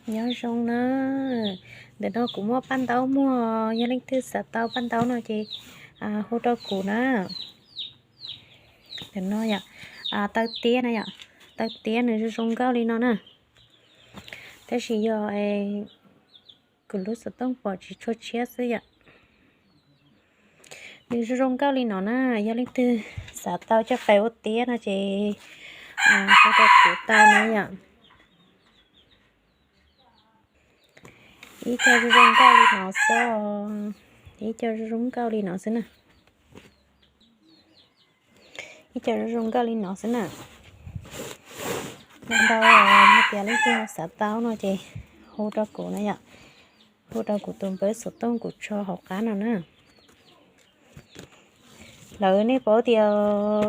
Nyob zoo na, ntawm no kuv muaj paj ntaub muag, yog leej twg xav tau paj ntaub no ces hu rau kuv na. Ntawm no yom, taw tiab na yom, taw tiab nws zoo zoo nkauj li no na. Tab sis yog kuv lub xov tooj pom tsis tshua tshiab xwb yom. Nws zoo zoo nkauj li no na, yog leej twg xav tau coj pais ua tiab no ces hu rau kuv tau na yom. Ib co zoo zoo nkauj li no xwb, ib co zoo zoo nkauj li no xwb na. Ib co zoo zoo nkauj li no xwb na. Ntau ntau, yog tias leej twg xav tau no ces hu rau kuv na yom. Hu rau kuv tus npawb xov tooj kuv tso hauv qab no na. Lawv nej paub tias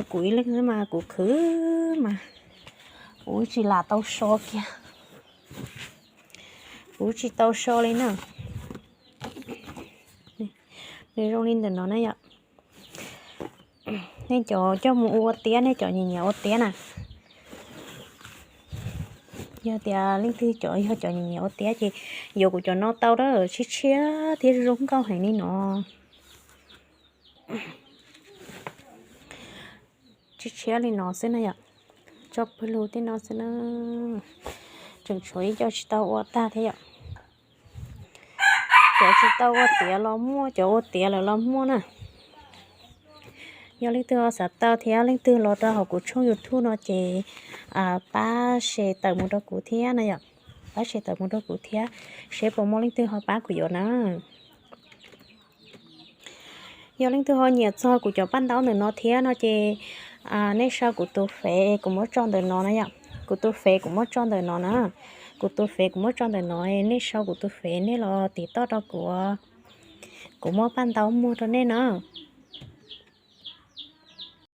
kuv ib leeg xwb mas kuv khwv mas kuv tsis lam tau so kiag, kuv tsis tau so li na. Nws zoo li ntawm no na yom. Nej cov coj mus ua tiab, nej cov nyiam nyiam ua tiab na. Yog tias leej twg cov yog cov nyiam nyiam ua tiab ces yuav kuv cov no tau, tshiab tshiab thiab zoo nkauj heev li no. Tshiab tshiab li no xwb na yom. Tso pawg lug tej no xwb na. Tseem tshuav ib co tsis tau ua tag thiab yom. Cov tsis tau ua tiav los muaj, cov ua tiav lawm los muaj na. Yog leej twg ho xav tau thiab leej twg los rau hauv kuv tshooj YouTube no ces pab share tawm mus rau kuv thiab na yom. Pab share tawm mus rau kuv thiab, seb puas muaj leej twg ho pab kuv yuav na. Yog leej twg ho nyiam txog kuv cov paj ntaub ntawm no thiab no ces nej sau kuv tus Fev kuv muab tso ntawm no na yom. Kuv tus Fev kuv muab tso ntawm no na. Kuv tus Fev kuv muab tso ntawm no, nej sau kuv tus Fev nej los tim toj rau kuv, kuv muab paj ntaub muag rau nej na.